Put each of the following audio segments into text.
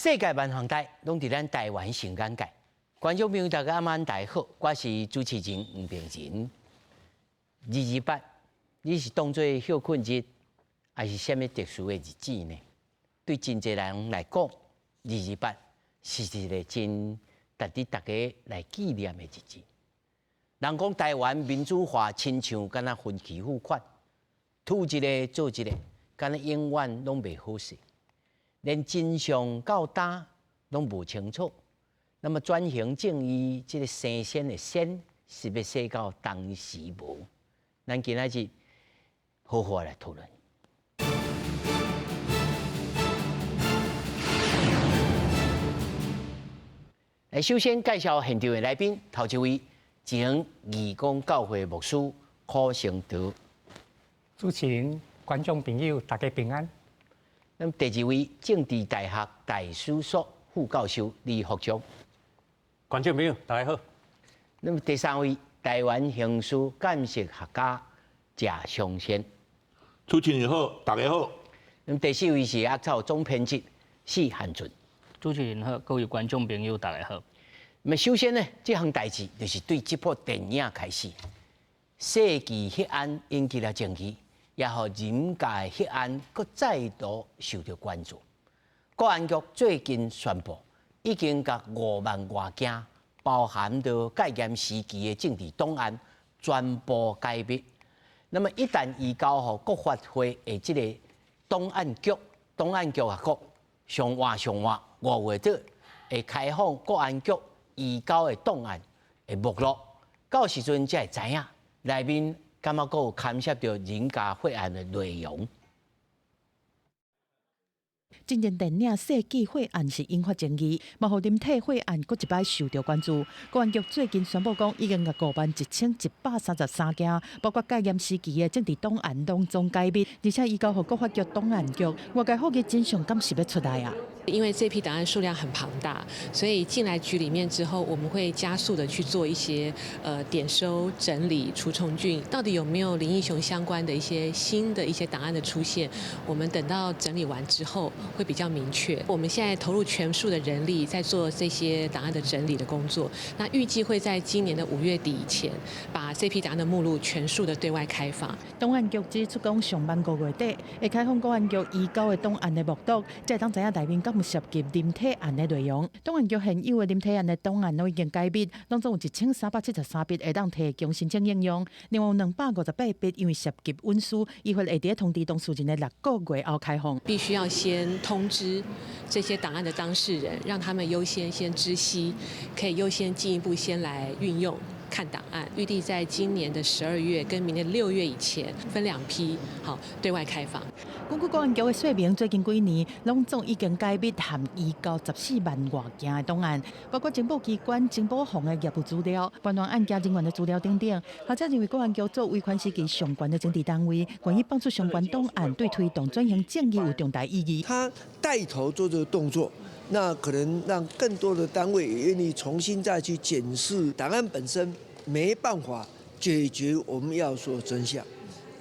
世界萬項代攏佇咱台灣上眼界。觀眾朋友大家暗晚大好，我是主持人吳平仁。228，你是當做歇睏日，還是啥物特殊的日子呢？對真濟人來講，二二八是一個真值得大家來紀念的日子。人講台灣民主化，親像敢若分期付款，吐一个做一个，敢若永遠攏袂好勢。連真相到今攏無清楚。那麼轉型正義這个生鮮的鮮，是欲寫到當時無？咱今仔日好好來討論。來，首先介紹現場的來賓，頭一位前義工教會牧師柯成德。主持人、觀眾朋友，大家平安。那麼第二位政治大學大史所副教授李福章。觀眾朋友，大家好。那麼第三位台灣刑事鑑識學家謝尚賢。主持人好，大家好。那麼第四位是阿草總編輯施漢俊。主持人好，各位觀眾朋友，大家好。那麼首先呢，這項代誌就是對這部電影開始，世紀血案引起了爭議，也予林家血案閣再度受到關注。國安局最近宣布，已經共5萬外件，包含著戒嚴時期的政治檔案，全部解密。那麼一旦移交予國發會的這個檔案局，檔案局啊，閣上晏上晏5月底會開放國安局移交的檔案的目錄，到時陣才會知影內面敢猶閣有牽涉著林家血案的內容。進前電影《世紀血案》是引發爭議，嘛予林體血案閣一擺受到關注。國安局最近宣布講，已經共51,133件，包括戒嚴時期的政治檔案攏總解密，而且移交予國發局檔案局。外界好奇真相敢是欲出來啊？因為這批檔案數量很龐大，所以進來局裡面之後，我們會加速的去做一些點收、整理、除蟲菌，到底有沒有林義雄相關的一些新的一些檔案的出現？我們等到整理完之後會比較明確。我們現在投入全數的人力在做這些檔案的整理的工作，那預計會在今年的5月底以前，把這批檔案的目錄全數的對外開放。檔案局指出講，上晚5月底會開放國安局移交的檔案的目錄，才會當知影內面敢有涉及林體案的內容。檔案局現有的林體案的檔案攏已經解密，攏總有1373筆會當提供申請應用。另外有258筆因為涉及隱私，依法會佇通知當事人的6個月後開放。必須要先通知這些檔案的當事人，讓他們優先先知悉，可以優先進一步先來運用看檔案。預計在今年的12月跟明年6月以前，分兩批好對外開放。根據國安局的說明，最近幾年攏總已經解密含移交14萬外件的檔案，包括情報機關、情報房的業務資料、叛亂案件人員的資料等等。學者認為，國安局做威權時期上懸的政治單位，願意放出相關檔案，對推動轉型正義有重大意義。他帶頭做這個動作，那可能讓更多的單位也願意重新再去檢視檔案本身，沒辦法解決我們要說的真相。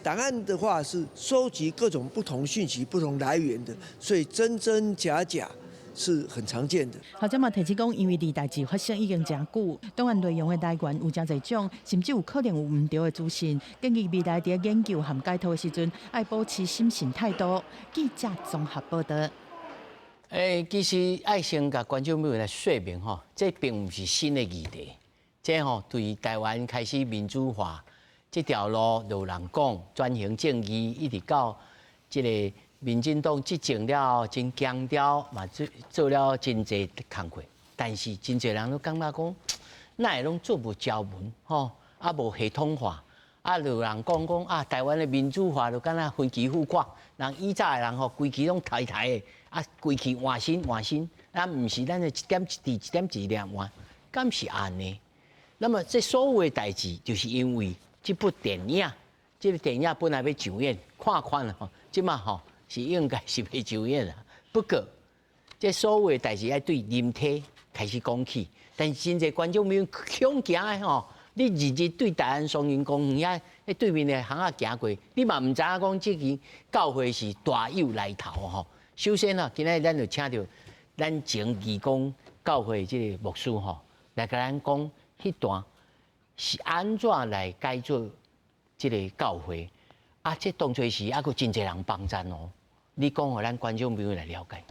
檔案的話是收集各種不同訊息、不同來源的，所以真真假假是很常見的。學者嘛提醒講，因為離代誌發生已經誠久，檔案內容的來源有誠濟種，甚至有可能有毋著的資訊。建議未來佇研究和解套的時陣，愛保持審慎態度。記者綜合報道。其實愛先共觀眾朋友來說明吼，這並毋是新的議題，這吼對台灣開始民主化這條路，就有人講轉型正義，一直到這個民進黨執政了後，真強調嘛做做了真濟工課，但是真濟人攏感覺講，哪會攏做無條文吼，啊無系統化，啊就有人講講啊，台灣的民主化就敢若分期付款，人以早的人吼，規期攏抬抬的，啊規期換新換新，啊毋是咱的一點一滴一點一滴換，敢是按呢？那麼這所有的代誌，就是因為這部電影，這个電影本來欲上映，看看吼，這馬吼是應該是袂上映啦。不過，這所有的代誌愛對林體開始講起，但是真濟觀眾朋友恐驚的吼，你日日對大安松仁公園遐，彼對面的巷仔行過，你嘛毋知影講這間教會是大有來頭吼。首先啊，今仔日咱就請著咱前義工教會這个牧師吼，來共咱講彼段是按怎來改做這个教會。啊，這當初時猶閣真濟人幫贊哦。你講予咱觀眾朋友來了解。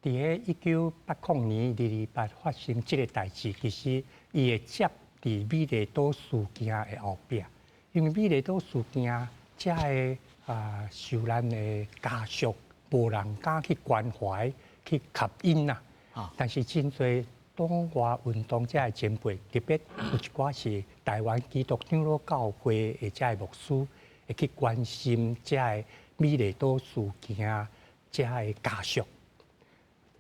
佇咧1980年228發生這个代誌，其實伊會接佇美麗島事件的後壁，因為美麗島事件，遮个受難的家屬無人敢去關懷、去吸引啊。但是真濟黨外運動遮个前輩，特別有一寡是台灣基督長老教會的遮个牧師，會去關心遮个美麗島事件遮个家屬。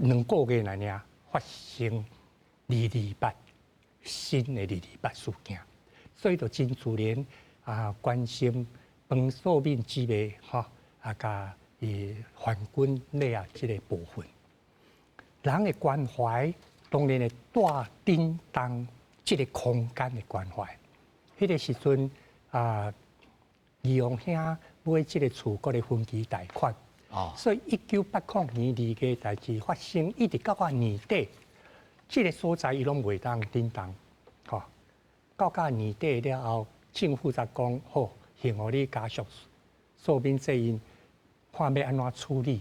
2個月內爾發生二二八新的二二八事件，所以就真自然啊關心彭素敏姊妹吼啊，佮伊還軍禮啊這个部分，人的關懷當然會帶震動這个空間的關懷。彼个時陣啊，義王兄買這个厝，閣咧分期貸款。所以1980年2月代誌發生，一直到到年底，這个所在伊攏袂當震動，吼。到到年底了後，政府才講好，還予你家屬素敏這𪜶看欲按怎處理。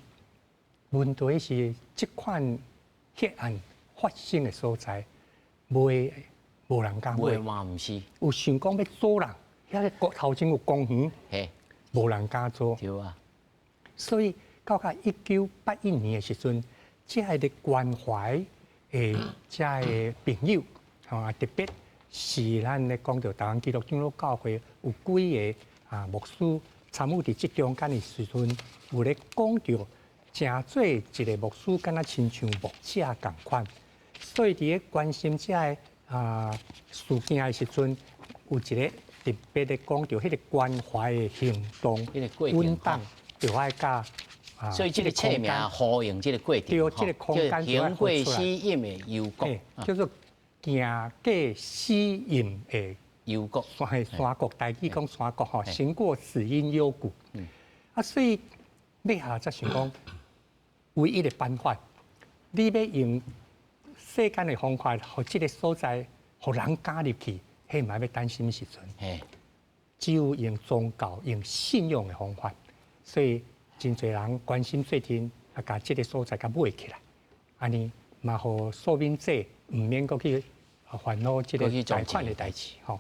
問題是這款血案發生的所在，袂無人敢買。嘛毋是。有想講欲租人，遐个頭前有公園，無人敢租。對啊。所以到到1981年的時陣，遮个咧關懷的遮个朋友，吼，特別是咱咧講著台灣基督長老教會有幾个啊牧師參與佇這中間的時陣，有咧講著誠做一个牧師，敢若親像牧者仝款，所以佇咧關心遮个啊事件的時陣，有一个特別咧講著彼个關懷的行動，穩當。就愛佮，所以這个冊名呼應這个過程，對，這个空間行過死蔭的幽谷，叫做行過死蔭的幽谷，山山谷，台語講山谷吼，行過死蔭幽谷。啊，所以尾下才想講，唯一的辦法，你欲用世間的方法，予這个所在，予人敢入去，彼嘛欲等啥物時陣？只有用宗教、用信仰的方法。所以真濟人關心做陣，啊，共這个所在共買起來，按呢嘛，予素敏姐毋免閣去煩惱這个貸款的代誌吼。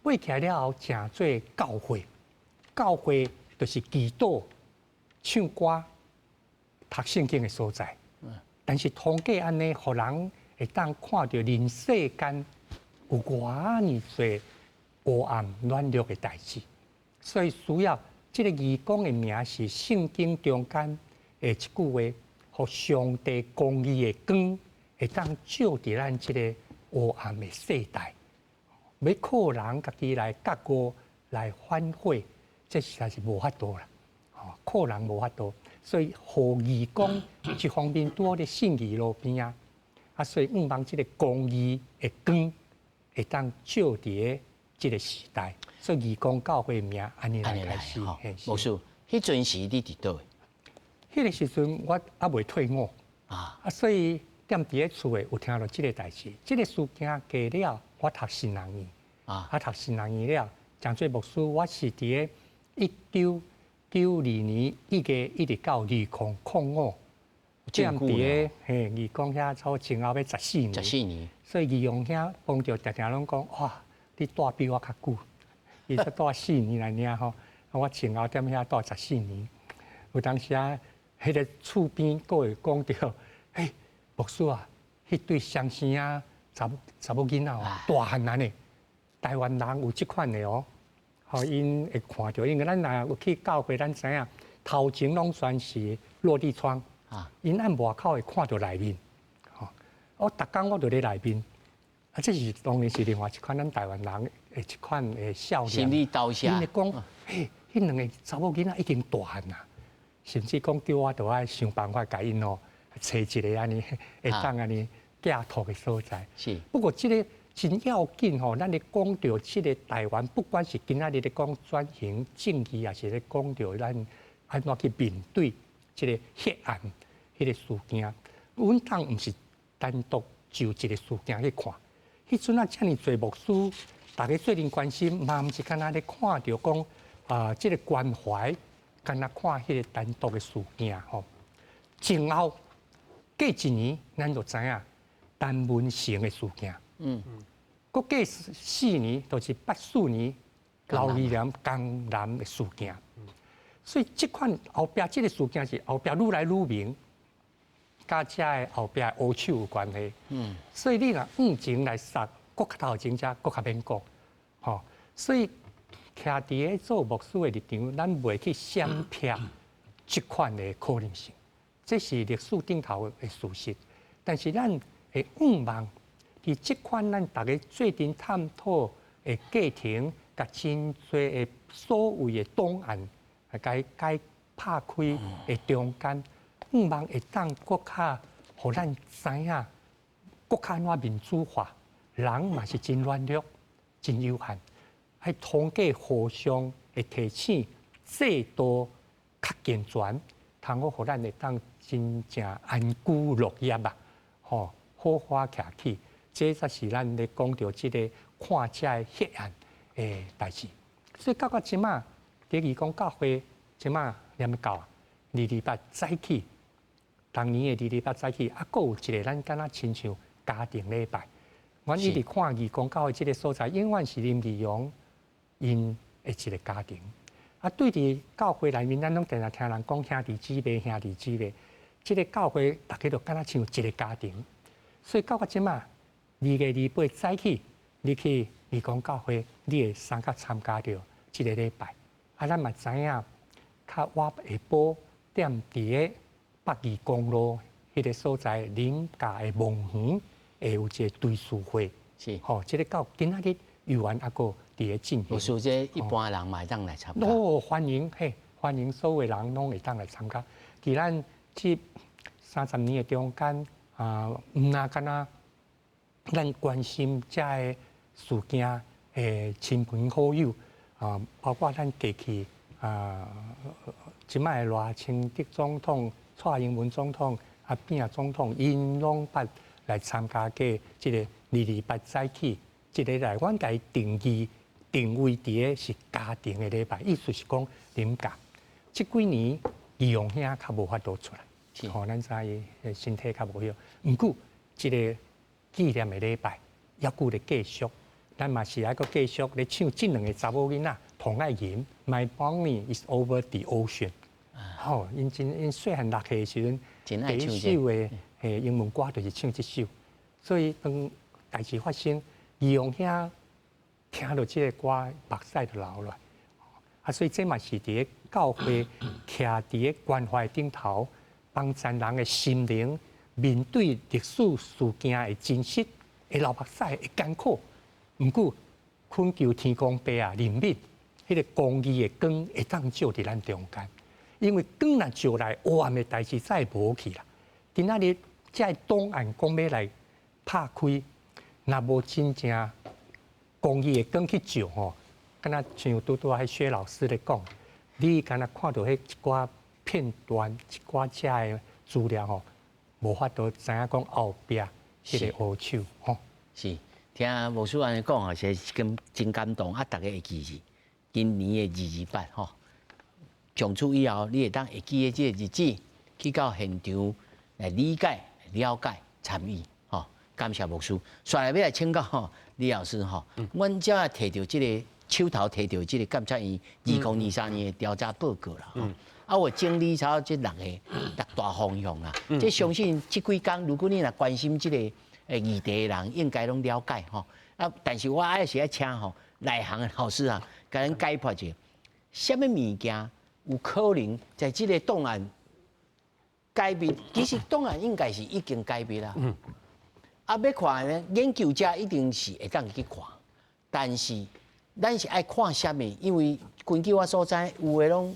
買起來了後，成做教會，教會就是祈禱、唱歌、讀聖經的所在。但是通過按呢，予人會當看著人世間有偌爾濟黑暗軟弱的代誌，所以需要。這个義工的名是聖經中間的一句話，予上帝公義的光會當照佇咱這个黑暗的世代，欲靠人家己來覺悟來反悔，這實在是無法度啦。吼，靠人無法度，所以予義工一方面拄佇信義路邊仔，啊，所以向望這个公義的光會當照佇這个時代。所以義工教會名按呢來開始。牧師，彼陣時你佇佗位？彼个時陣我猶未退伍啊，啊，所以踮佇咧厝的有聽著這个代誌。這个事件過了，我讀神學院啊，啊讀神學院了，誠做牧師，我是佇咧1992年1月一直到2005，踮佇咧嘿義工遐，差不多前後欲十四年。十四年。所以義勇兄幫著常常攏講，哇，你蹛比我較久。伊才蹛四年來爾吼，我前後踮遐蹛十四年。有當時啊，彼个厝邊閣會講著，嘿，牧師啊，彼對雙生仔查某查某囡仔哦，大漢按呢，台灣人有這款的哦，予𪜶會看著，因為咱若有去教會，咱知影頭前攏全是落地窗，𪜶按外口會看著內面，吼，我逐工我就佇內面。啊，這是當然是另外一款咱台灣人的一款的笑臉。心理導向。𪜶會講，嘿，彼兩个查某囡仔已經大漢啦，甚至講叫我著愛想辦法共𪜶哦，揣一个按呢會當按呢寄託的所在。不過這个真要緊吼，咱咧講著這个台灣，不管是今仔日咧講轉型正義，抑是咧講著咱按怎去面對這个血案，彼个事件，阮黨毋是單獨就一個事件去看。彼陣啊，遮爾濟牧師，大家做陣關心，嘛毋是干焦咧看著講啊，這個關懷，干焦看彼個單獨的事件吼。前後過一年，咱就知影陳文成的事件。閣過4年，就是84年劉宜南江南的事件。所以這款後壁這個事件是後壁愈來愈明，佮遮的後壁烏手有關係。所以你若往前來殺，閣較頭前才閣較免講，吼。所以徛佇咧做牧師的立場，咱袂去閃避這款的可能性，這是歷史頂頭的事實。但是咱會向望，佇這款咱逐家做陣探討的過程，佮真濟的所謂的檔案，共共拍開的中間，向望會當閣較予咱知影，閣較按怎民主化，人嘛是真軟弱、真有限，愛通過互相的提醒，制度較健全，通好予咱會當真正安居樂業啊！吼，好好徛起，這才是咱咧講著這个看這个血案的代誌。所以到到這馬，佇義工教會這馬念到啊，二二八早起，當年的二二八早起，啊，閣有一个咱敢若親像家庭禮拜。阮一直看義工教會這个所在，永遠是林義雄𪜶的一个家庭。啊，對佇教會內面，咱攏定定聽人講兄弟姊妹，兄弟姊妹。這个教會大家都敢若像一个家庭。所以到到這馬，2月28早起，你去義工教會，你會相佮參加著這个禮拜。啊，咱嘛知影，較晚下晡踮佇个北宜公路彼个所在，林家的墓園會有一个追思會。吼，這个到今仔日猶原猶閣佇咧進行。有說這一般人嘛會當來參加。哦，歡迎嘿，歡迎所有人攏會當來參加。佇咱這30年的中間，啊，毋若干焦咱關心遮个事件的親朋好友，啊，包括咱過去啊，這擺的賴清德總統、蔡英文總統、阿扁總統，𪜶攏捌來參加過這个二二八早起，這个來，阮共伊定義定位佇咧是家庭的禮拜，意思是講林家。這幾年義雄兄較無法度出來，吼，咱知伊身體較無好。毋過，這个紀念的禮拜猶閣咧繼續，咱嘛是愛閣繼續咧唱這兩个查某囡仔童愛吟，My Bonnie is over the ocean。吼，𪜶真𪜶細漢6歲的時陣，第一首的英文歌就是唱這首。所以當代誌發生，義雄兄聽著這个歌，目屎就流落來。啊，所以這嘛是佇咧教會徛佇咧關懷頂頭，幫助人的心靈面對歷史事件的真實，會流目屎，會艱苦。毋過懇求天公伯啊，憐憫，彼个公義的光會當照佇咱中間。因為光若照來，黑暗的代誌才會無去啦。今仔日這个檔案講欲來拍開，若無真正公義的光去照吼，敢若像拄拄仔彼薛老師咧講，你敢若看著彼一寡片段、一寡遮的資料吼，無法度知影講後壁彼个烏手吼。是，聽牧師按呢講啊，是真真感動啊！逐家會記住今年的二二八吼，從此以後，你會當會記得這个日子，去到現場來理解、了解、參與吼。感謝牧師，紲來欲來請教吼李老師吼，阮遮提著這个手頭提著這个監察院2023年的調查報告啦，啊，有整理差這六大方向啦。這相信這幾工，如果你若關心這个議題的人，應該攏了解吼。啊，但是我愛是愛請吼內行的老師啊，共咱解剖一下，啥物物件有可能在這个檔案解密？其實檔案應該是已經解密啦。啊，欲看呢，研究者一定是會當去看，但是咱是愛看啥物？因為根據我所知，有的攏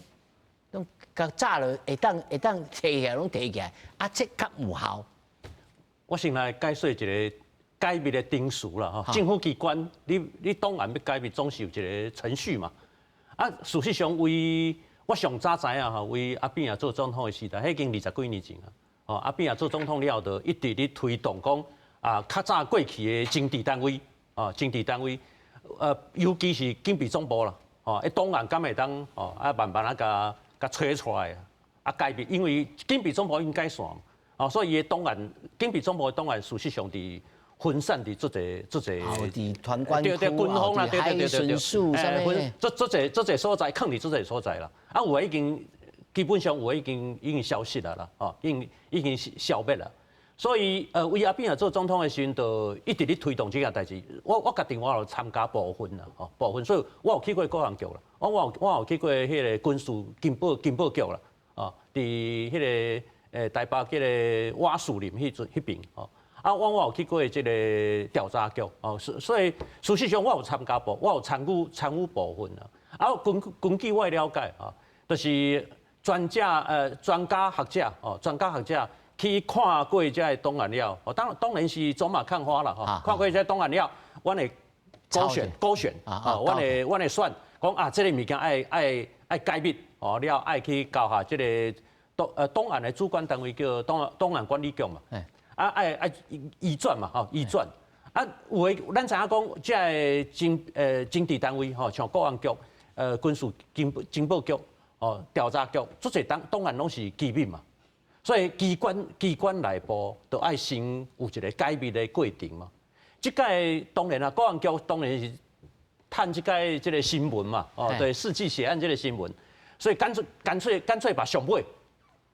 攏較早就會當提起來，攏提起來，啊，這較有效。我先來解說一个解密的程序啦，吼。政府機關，你檔案欲解密，總是有一个程序嘛。啊，事實上，為我上早知影吼，為阿扁啊做總統的時代，彼已經20幾年前啊。哦，阿扁仔做總統了後，就一直咧推動講啊，較早過去的情治單位，哦，情治單位，尤其是警備總部啦，哦，彼檔案敢會當哦，啊慢慢仔共共揣出來，啊解密，因為警備總部已經解散，哦，所以伊的檔案，警備總部的檔案事實上佇分散佇足濟足濟，佇團管區，對對，軍方啦，對對對對對，足足濟足濟所在，囥佇足濟所在啦，啊有的已經。基本上有的已經消失了啦，哦，已經消滅啦。所以，為阿扁仔做總統的時陣，就一直咧推動這件代誌。我家己我有參加部分啦，哦，部分，所以我有去過國安局啦，我有去過彼个軍事情報局啦，哦，佇彼个台北彼个瓦樹林彼陣彼爿，哦，啊，我有去過這个調查局，哦，所以事實上我有參加部，我有參與部分啦。啊，根據我的了解，啊，就是專家學者哦，專家學者去看過這个檔案了，哦，當然是走馬看花啦，吼，看過這个檔案了，阮會勾選勾選，啊，阮會選，講啊，這个物件愛解密，哦，了愛去交予這个檔案的主管單位叫檔案管理局嘛，啊，愛移轉嘛，吼，移轉，啊，有的咱知影講，這个情治單位吼，像國安局、軍事情報局。哦，調查局，足濟檔案攏是機密嘛，所以機關內部都愛先有一個解密的過程嘛。這屆當然啦，國安局當然是趁這屆這个新聞嘛，哦，對，世紀血案這个新聞，所以乾脆把上尾，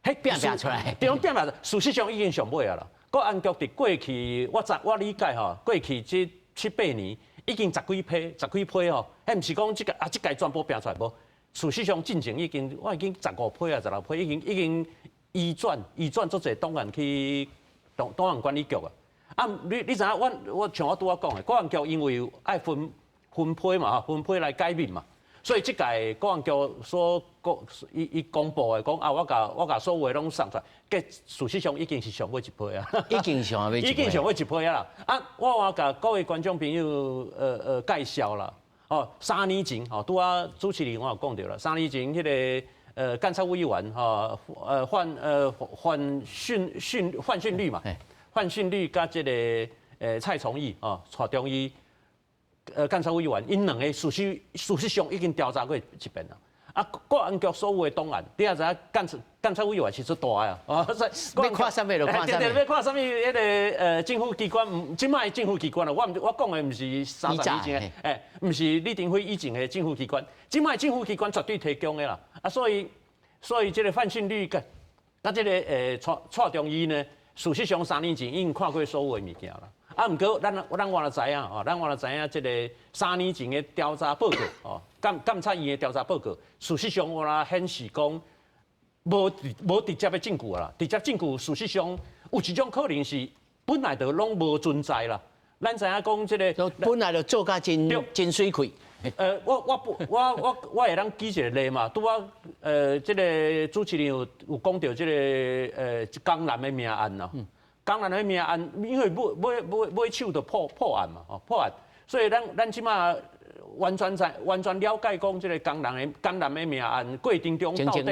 彼變變出來，對，變變，事實上已經上尾啊啦。國安局佇過去，我知我理解吼，過去這七八年已經十幾批吼，彼毋是講這個啊，這屆全部變出來無？事實上，進前已經我已經15批啊，16批已經移轉足濟檔案去檔案管理局啊。啊，你知影，我像我拄仔講的，國安局因為愛分批嘛，分批來解密嘛，所以這屆國安局所公伊伊公布的講啊，我共所有的攏送出來，結事實上已經是上尾一批啊，已經上尾已經上尾一批啊啦。啊，我共各位觀眾朋友介紹啦。哦，3年前吼，拄仔主持人我有講著啦。三年前彼个監察委員吼，范順律嘛，范順律佮這个蔡崇義哦，蔡中醫監察委員，𪜶兩个事實上已經調查過一遍啦。啊，國安局所有的檔案，你也知影監察委員是足大的啊，哦，欲看啥物就看啥物，對對，欲看啥物，彼个政府機關，這擺政府機關啦，我講的毋是30年前的，毋是李登輝以前的政府機關，這擺政府機關絕對提供的啦，啊，所以這个范順律佮這个蔡中醫呢，事實上3年前已經看過所有的物件啦。啊，毋過咱原來知影吼，咱原來知影這个三年前的調查報告，哦，監察院的調查報告，事實上原來顯示講無直接的證據啦，直接證據事實上有一種可能是本來就攏無存在啦。咱知影講這个本來就做甲真真媠氣。我不我我我會當舉一個例嘛，拄仔這个主持人有講著這个江南的命案啦。江南的命案，因為尾手就破案嘛，哦破案，所以咱這馬完全了解講這个江南的命案過程中到底，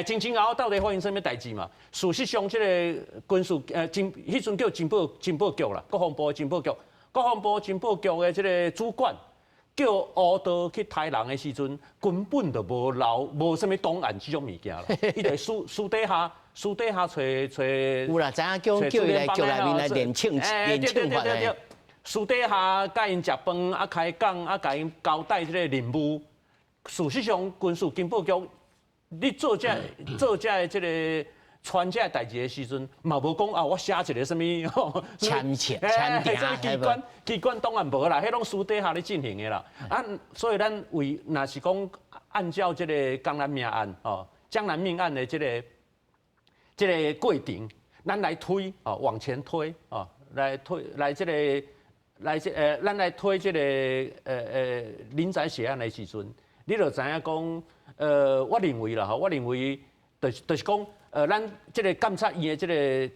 前前後後到底發生啥物代誌嘛？事實上，這个軍事情彼陣叫情報局啦，國防部的情報局，國防部情報局的這个主管叫烏道去刣人的時陣，根本就無留無啥物檔案這種物件啦，伊就私底下揣揣。有啦，知影叫伊來局內面來練槍法的。私底下共𪜶食飯啊，開講啊，共𪜶交代這个任務。事實上，軍事情報局，你做這這个傳這个代誌的時陣，嘛無講啊，我寫一个啥物簽簽簽訂機關檔案無啦，彼攏私底下咧進行的啦。啊，所以咱為若是講按照這个江南命案哦，江南命案的這个過程，咱來推哦，往前推哦，來推來這個來這咱來推這个林宅血案的時陣，你就知影講，我認為啦吼，我認為就是講，咱這个監察院的這个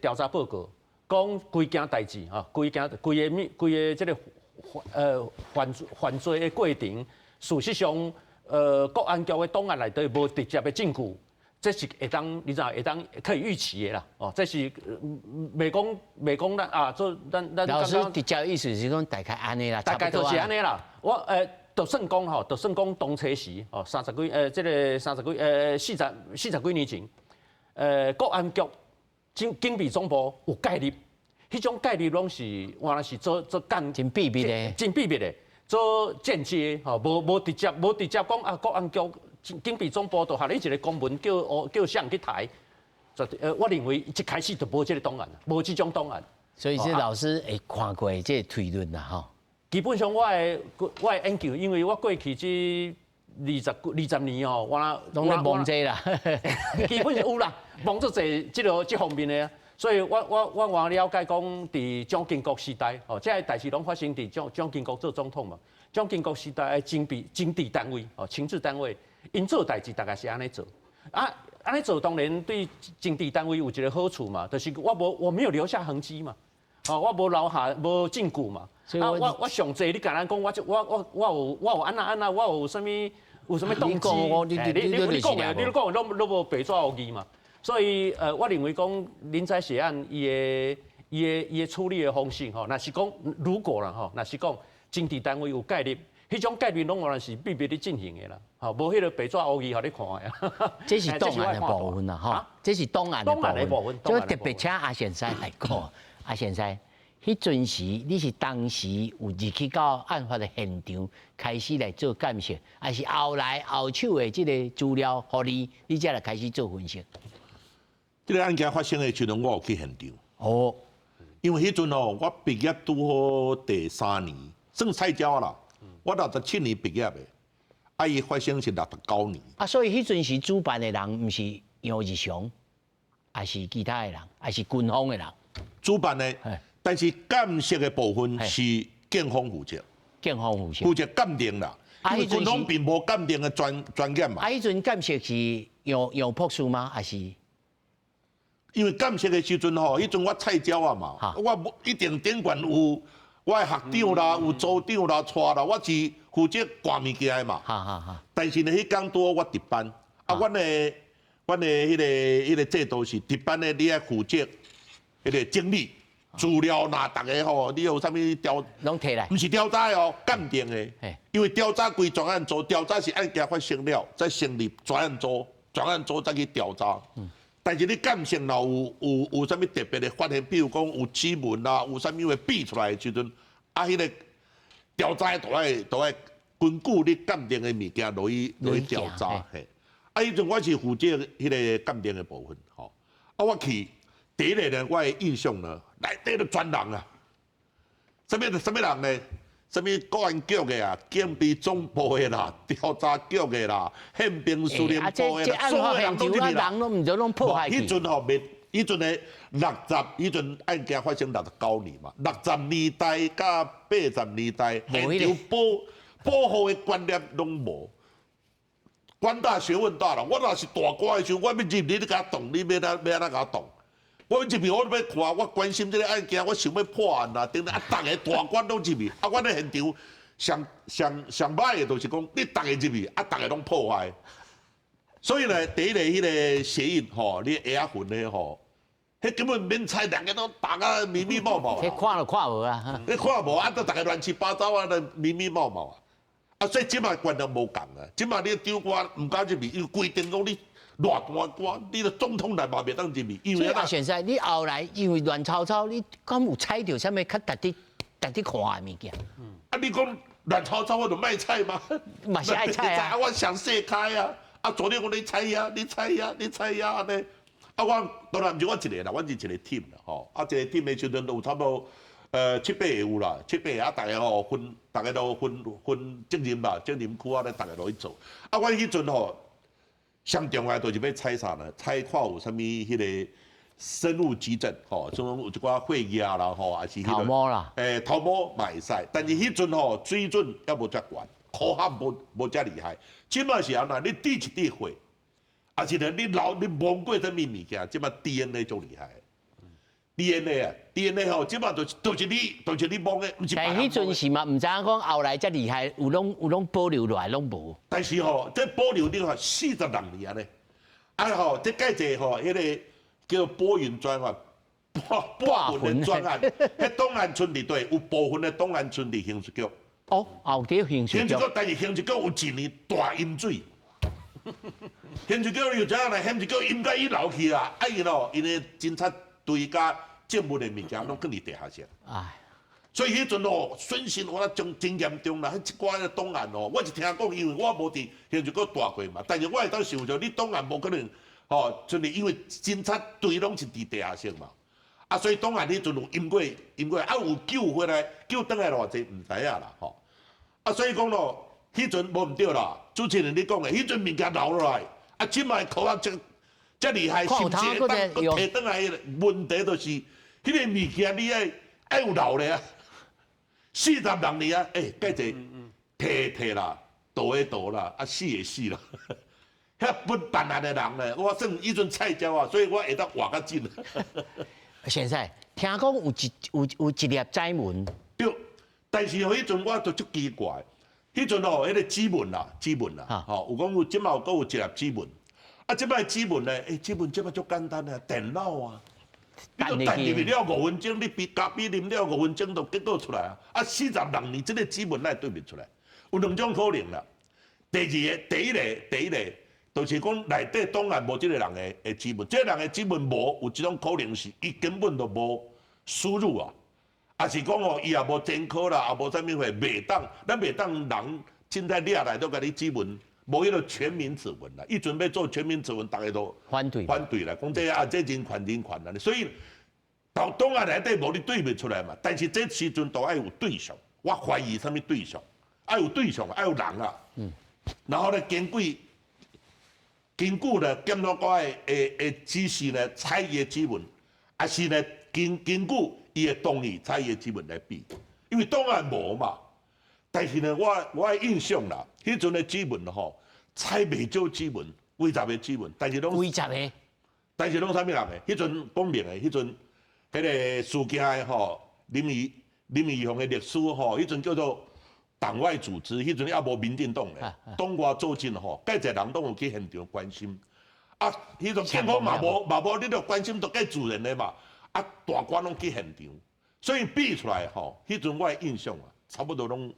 調查報告，講規件代誌吼，規件規个規個這个犯罪的過程，事實上，國安局的檔案內底無直接的證據。這是會當，你知影會當可以預期的啦。哦，這是袂講咱啊，做咱咱。老師直接意思是講大概按呢啦，大概就是按呢啦。我就算講吼，就算講當初時哦，三十幾這个三十幾40幾年前，國安局警備總部有介入，彼種介入攏是原來是做做間真秘密的，真秘密的，做間接吼，無直接講啊，國安局警備總部就予你一个公文叫啥人去提，我認為一開始就無這个檔案，無這種檔案。所以這老師會看過這个推論啦，吼。基本上我的研究，因為我過去這20年吼，我攏咧摸這啦，基本上有啦，摸足濟這个這方面的，所以我了解講，佇蔣經國時代，哦，這个代誌攏發生佇蔣經國做總統嘛。蔣經國時代的情治單位，哦，情治單位，𪜶做代誌大概是按呢做，啊，按呢做當然對情治單位有一个好處嘛，就是我沒有留下痕跡嘛，哦，我無留下無證據嘛。啊，我上濟你共人講，我有按怎按怎，我有啥物有啥物動機？你講的，你講的攏無白紙黑字嘛。所以我認為講林宅血案伊的處理的方式吼，若是講如果啦吼，若是講情治單位有介入，彼種介入攏原來是秘密咧進行的啦，吼，無彼个白紙黑字予你看的。這是檔案的部分啦，吼，這是檔案的部分。就特別請阿賢師來講，阿賢師。彼陣時，你是當時有入去到案發的現場，開始來做鑑識，還是後來後手的這个資料予你，你才來開始做分析？這个案件發生的時陣，我有去現場。哦，因為彼陣哦，我畢業拄好第三年，算菜鳥啦。我67年畢業的，啊，伊發生是69年。啊，所以彼陣時主辦的人毋是楊日雄，還是其他的人，還是軍方的人？主辦的。但是鑑識的部分是警方負責，警方負責，負責鑑定啦。因為軍方並無鑑定的專業嘛。啊，彼陣鑑識是楊博士嗎？還是？因為鑑識的時陣吼，彼陣我菜鳥啊嘛，我無一定頂懸有我的學長啦，有組長啦，帶啦，我是負責掛物件的嘛。但是呢，彼工拄好我值班，啊，阮的彼个制度是值班的，你愛負責彼个整理。資料若逐个吼，你有啥物調？攏提來，毋是調查哦，鑑定的。因為調查歸專案組，調查是案件發生了，再成立專案組，專案組再去調查。但是你鑑證若有啥物特別的發現，比如講有指紋啦，有啥物會比出來的時陣，啊，彼个調查都愛根據你鑑定的物件落去調查。嘿，啊，彼陣我是負責彼个鑑定的部分，吼。啊，我去第一个呢，我的印象呢。內底都全人啊！啥物人呢？啥物國安局的啊，警備總部的啦，調查局的啦，憲兵司令部的啦，所有人攏入去啦。人攏毋就攏破壞去。彼陣吼未，彼陣的六十，彼陣案件發生69年嘛，60年代佮80年代，現場保護的觀念攏無。官大學問大啦，我若是大官的時陣，我欲入去，你共我擋，你欲按怎共我擋？我入去，我欲看，我關心這个案件，我想欲破案啦，等等啊，逐个大官攏入去，啊，阮咧現場上上上歹的，就是講你逐个入去，啊，逐个攏破壞。所以呢，第一个彼个鞋印吼，你鞋仔痕的吼，彼根本免猜，兩个攏打甲密密麻麻。彼看都看無啊！你看無啊？都逐个亂七八糟啊，都密密麻麻啊！啊，所以這擺觀念無仝啊，這擺你長官毋敢入去，因為規定講你。偌大官，你著總統來嘛袂當入去。因為阿賢師，你後來因為亂糟糟，你敢有採著啥物較值得值得看的物件？啊，你講亂糟糟，我就莫採嗎？嘛是愛採啊！我想說開啊！啊，昨天我你採啊，你採啊，你採啊，按呢。啊，我當然毋是我一个啦，阮是一个 team 啦，吼。啊，一个 team 的時陣有差不多七八個有啦，七八個啊，逐个吼分，逐个都分責任吧，責任區啊咧，逐个落去做。啊，阮彼陣吼。上重要就是欲採啥呢？採看有啥物彼个生物跡證，吼，像有一寡血液啦，吼，還是彼個頭毛啦，頭毛嘛會使，但是彼陣吼水準猶無遮懸，科學無遮厲害。這擺是按怎？你滴一滴血，抑是咧你留你摸過啥物物件？這擺 DNA 足厲害。DNA 啊，DNA 吼，這擺就是你摸的，毋是。但彼陣時嘛，毋知影講後來遮厲害，有攏保留落來，攏無。但是吼，這保留你看46年按呢，啊吼，這蓋濟吼，彼个叫撥雲專案，撥雲的專案，彼檔案存佇佗，有部分的檔案存佇刑事局。哦，後佇刑事局。刑事局，但是刑事局有一年大淹水。刑事局又怎樣呢？刑事局淹甲伊流去啦，啊伊咯，𪜶的偵察隊佮證物的物件攏囥佇地下室。唉。所以彼陣哦，損失我真真嚴重啦！彼一寡的檔案哦，我是聽講，因為我無佇刑事局蹛過嘛。但是我會當想像，你檔案無可能吼，就是因為偵察隊攏是佇地下室嘛。啊，所以檔案彼陣有淹過，淹過啊有救回來，救轉來偌濟毋知影啦吼。啊，所以講咯，彼陣無毋對啦。主持人你講的，彼陣物件留落來，啊，這擺科學這遮厲害，甚至會當閣提轉來的問題，就是彼个物件你愛愛有留咧啊。46年啊，欸，計濟提提啦，倒的倒啦，啊死的死啦，遐不辦案的人咧，我算彼陣菜鳥啊，所以我會當活較緊。現在聽講有一有有一粒指紋。對，但是吼，彼陣我就足奇怪，彼陣吼，彼个指紋啦，指紋啦，吼，有講有這擺有閣有一粒指紋，啊，這擺指紋咧，欸，指紋這擺足簡單啊，電腦啊。你就等入去了5分鐘，你比咖啡啉了五分鐘，就結果出來啊！啊，46年這個指紋哪會對袂出來？有兩種可能啦。第二个，第一個，第一個，就是講內底檔案無這個人的的指紋，這個人的指紋無，有一種可能是伊根本就無輸入啊，抑是講哦，伊也無前科啦，也無啥物貨，袂當，咱袂當人凊彩掠來都共你指紋。無彼个全民指紋啦，伊準備做全民指紋，逐家都反對反對啦，講這啊這人權人權啦，所以到檔案內底無你對袂出來嘛。但是這時陣都愛有對象，我懷疑啥物對象，愛有對象，愛有人啊。然後呢，根據根據呢檢察官的的的指示呢，採伊的指紋，抑是呢根根據伊的同意採伊的指紋來比，因為檔案無嘛。但是呢，我我的印象啦，彼陣的指紋吼，採袂少指紋，幾十个指紋，但是攏幾十个，但是攏啥物人的？彼陣講明的，彼陣彼个事件的吼，林義林義雄的律師吼，彼陣叫做黨外組織，彼陣猶無民進黨咧，黨外組織吼，蓋濟人攏有去現場關心。啊，彼陣警方嘛無嘛無，你著關心著蓋自然的嘛。啊，大官攏去現場，所以比出來吼，彼陣我的印象啊，差不多攏。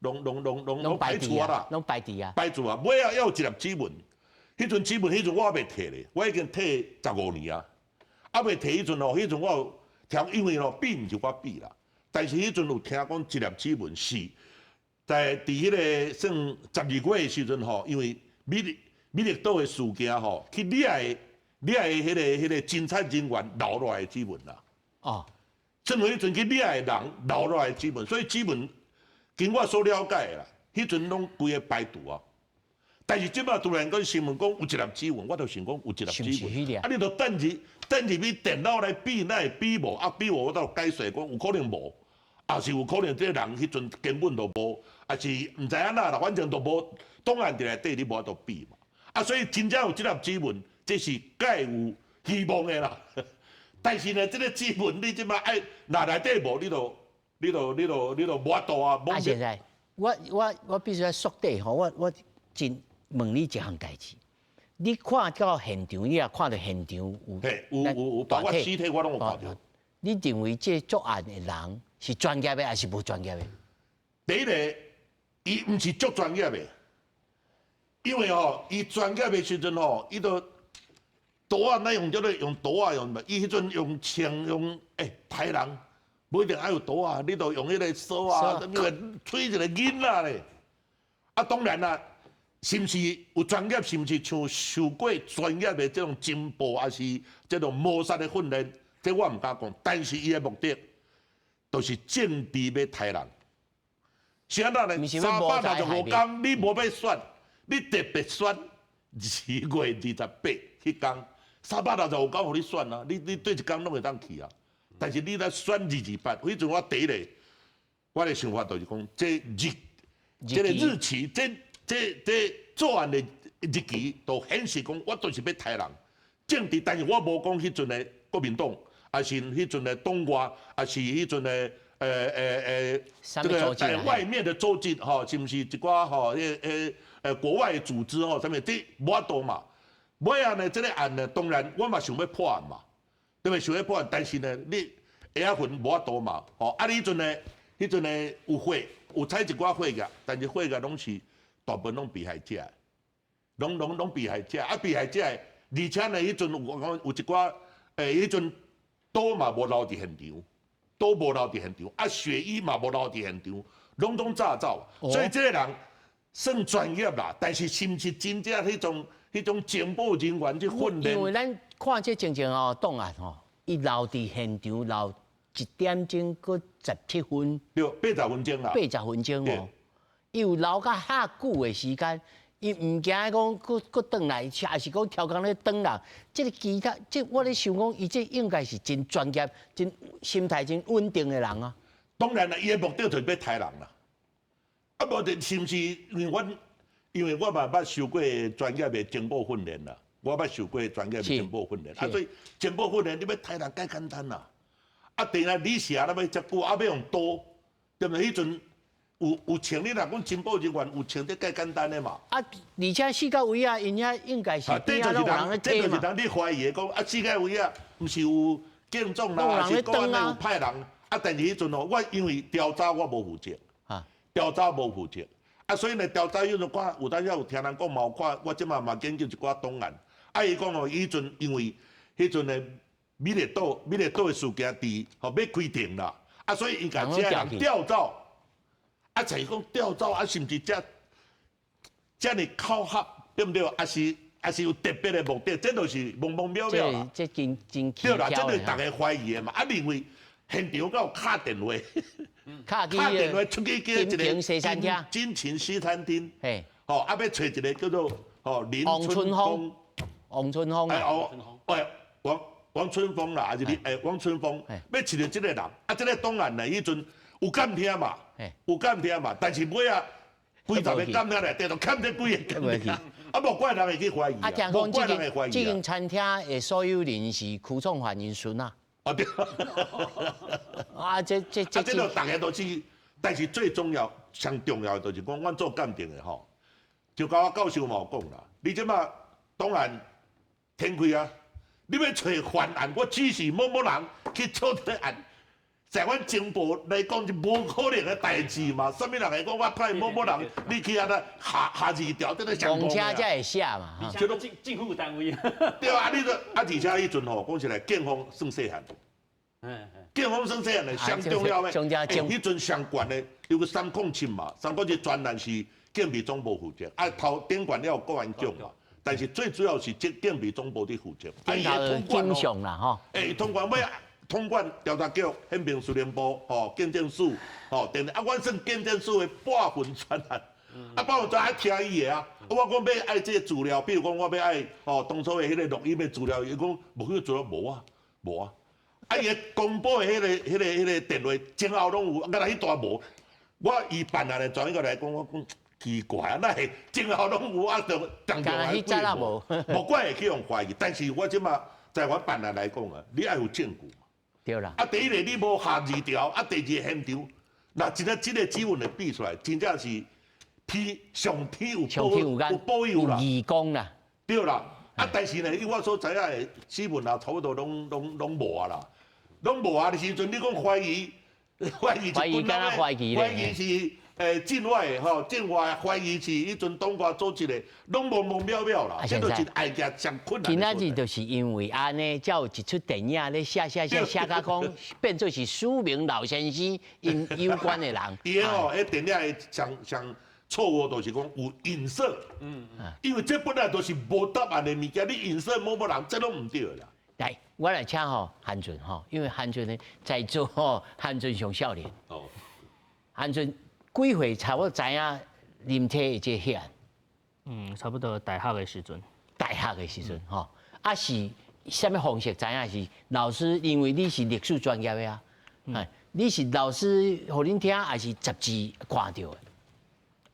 攏攏攏攏攏排除啊啦，攏排除啊，排除啊，尾仔猶有一粒指紋，彼陣指紋，彼陣我猶未提咧，我已經提15年啊，猶未提彼陣哦，彼陣我有聽，因為吼比毋是我比啦，但是彼陣有聽講一粒指紋是在佇彼个算12月的時陣吼，因為美麗美麗島的事件吼，去掠的掠的彼個彼個偵察人員留落來的指紋啦。哦，算彼陣去掠的人留落來的指紋，所以指紋。經我所了解的啦，彼陣攏規个排除啊。但是這擺突然間新聞講有一粒指紋，我就想講有一粒指紋，啊，你著等入等入去電腦來比，哪會比無？啊，比無我就解釋講有可能無，抑是有可能這個人彼陣根本就無，抑是毋知按怎啦，反正就無檔案佇內底，你無法度比嘛。啊，所以真正有這粒指紋，這是蓋有希望的啦。但是呢，這个指紋你這擺愛若內底無，你就。你就你就你就無法度啊！啊，現在我我我必須愛縮短吼，我我真問你一項代誌。你看到現場，你也看到現場有有有有，包括屍體我攏有看到。你認為這作案的人是專業的還是無專業的？第一个，伊毋是足專業的，因為吼，伊專業的時陣吼，伊都刀仔哪用叫做用刀仔用，伊彼陣用槍用欸刣人。無一定愛有刀啊，你著用彼个鎖啊，啥物個揣一個囡仔咧。啊，當然啦，是毋是有專業，是毋是像受過專業的這種情報，抑是這種謀殺的訓練，這我毋敢講。但是伊的目的，就是政治欲刣人。是按怎呢？365天，你無欲選，你特別選2月28彼工，三百六十五工予你選啊！你你佗一工攏會當去啊。但是你來選228，彼陣我第一個，我的想法就是講，這日，這个日期，這這這作案的日期，都顯示講，我就是欲刣人。政治，但是我無講彼陣的國民黨，抑是彼陣的黨外，抑是彼陣的這个在外面的組織吼，是毋是一寡吼，國外的組織吼，啥物這無法度嘛。尾仔呢，這个案呢，當然我嘛想欲破案嘛，對袂？想欲破案，但是呢，你鞋仔痕無法度嘛，吼！啊，你彼陣呢，彼陣呢有血，有採一寡血液，但是血液攏是大部分攏被害者，攏被害者，啊，被害者，而且呢，彼陣有講有一寡，彼陣刀嘛無留佇現場，刀無留佇現場，啊，血衣嘛無留佇現場，攏總炸走，所以這个人算專業啦，但是是毋是真正彼種情報人員去訓練？因為咱看這情形哦，檔案吼，伊留佇現場留1點鐘閣17分，對，80分鐘啦，80分鐘哦，伊有留較遐久的時間，伊毋驚講閣閣轉來，抑是講超工咧轉人。這个其他，這我咧想講，伊這應該是真專業、真心態真穩定的人啊。當然啦，伊的目的就是欲刣人啦。啊，無就是毋是因為我嘛捌受過專業的情報訓練啦，我捌受過專業的情報訓練，啊，所以情報訓練你欲刣人介簡單啦。啊，第二你是啊，欲遮久，啊，欲用刀，對毋對？彼陣有穿你若講情報人員有穿得介簡單的嘛。啊，而且四角位啊，𪜶遐應該是這就是人，這就是人你懷疑的講啊，四角位啊，毋是有警總啦，還是公安有派人？啊，但是彼陣哦，我因為調查我無負責，調查無負責，啊，所以呢，調查彼陣看有當時有聽人講嘛，有看我這馬嘛研究一寡檔案，啊，伊講哦，彼陣因為彼陣呢，美麗島的事件佇吼欲開庭啦，啊，所以伊共這人調走，啊，就是講調走啊，是毋是遮遮爾巧合，對毋對？抑是有特別的目的，這就是茫茫渺渺啦。這真真對啦，這就是大家懷疑的嘛，啊，認為。現場閣有敲電話，敲電話出去叫一個金琴西餐廳，吼，啊，欲揣一個叫做吼林春風，王春風，哎，王，王春風啦，抑是你，哎，王春風，欲揣著這个人，啊，這个檔案呢，彼陣有監聽嘛，有監聽嘛，但是尾仔幾十个監聽內底，都欠這幾个監聽，啊，無怪人會去懷疑啊，無怪人會懷疑啊。這間餐廳的所有人是區創凡𪜶孫仔。啊對，啊這這這，啊這個大家都知，但是最重要、上重要的就是講，阮做鑑定的吼，就佮我教授嘛有講啦，你這馬當然天開啊，你欲揣犯案，我指示某某人去做這个案，在阮情報來講是無可能的代誌嘛，啥物人會講我派某某人，你去按呢下下字條，這個公車才會寫嘛，這個政府單位。對啊，你說啊，而且彼陣吼，講起來，警方算細漢。警方算細漢的，上重要的，彼陣上懸的有個307嘛，307專案是警備總部負責，啊頭頂懸了有國安局嘛，但是最主要是這警備總部佇負責。啊，伊的統管啦吼，欸，統管欲統管調查局、憲兵司令部、吼警政署、吼，等啊，阮算警政署的半份專案，啊，半份專案愛聽伊的啊，我講欲愛這個資料，比如講我欲愛吼當初的彼個錄音的資料，伊講無彼個資料無啊，無啊。啊！伊公布的彼个電話前後攏有，敢若彼段無。我以辦案的專業來講，我講奇怪啊，哪會前後攏有啊？就當中還無，無怪會去予懷疑。但是我這馬在我辦案來講啊，你愛有證據嘛。對啦。啊，第一個你無下字條，啊，第二個現場，若真正這個指紋會比出來，真正是天上天有保佑啦，有義工啦。對啦。啊，但是呢，以我所知影的指紋啊，差不多攏無啊啦。攏無啊的時陣，你講懷疑，懷疑是軍人懷疑是境外的吼，境外懷疑是彼陣黨外組織的，攏茫茫渺渺啦，這就是案件上困難。今仔日就是因為按呢，才有一齣電影咧寫寫寫寫甲講，變做是署名老先生𪜶有關的人。伊個吼，彼電影的上上錯誤就是講有影射，因為這本來就是無答案的物件，你影射某某人，這攏毋對啦。來，我來請吼韓俊吼，因為韓俊呢在座吼，韓俊上少年。哦。韓俊幾歲差不多知影林鐵的這個案？差不多大學的時陣。大學的時陣吼，啊是啥物方式知影是老師？因為你是歷史專業的啊，你是老師予恁聽，抑是雜誌看著的？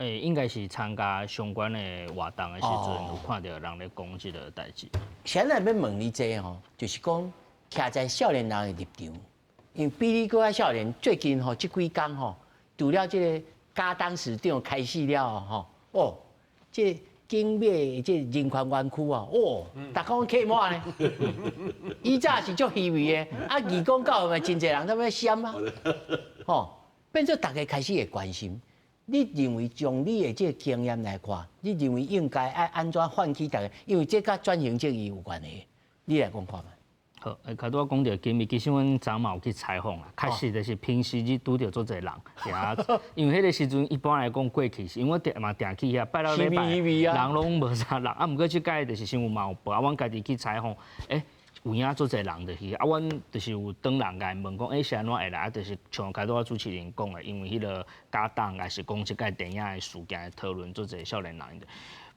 應該是參加相關的活動的時陣，有看著人咧講這个代誌。現在欲問你這个吼，就是講徛在少年人的立場，因為比你閣較少年，最近吼這幾工吼，除了這个嘉董事長開始了吼，哦，這景美的這人權園區啊，哦，逐家客滿呢。以早是足稀微的，啊，義工到嘛真濟人在欲閃啊，吼，變做逐家開始會關心。你認為從你的這個經驗來看，你認為應該愛按怎喚起逐家？因為這佮轉型正義有關係，你來講看覓。好，較拄仔講著景美，其實阮昨嘛有去採訪啦。確實就是平時日拄著足濟人，因為彼個時陣一般來講過去是，因為我定嘛定去遐拜六禮拜，人攏無啥人，啊，毋過這擺就是新聞嘛有報，啊，阮家己去採訪，有影足濟人就去，啊，阮就是有轉人共𪜶問講，是按怎會來？啊，就是像較拄仔主持人講的，因為彼個家長抑是講這擺電影的事件的討論，足濟少年人。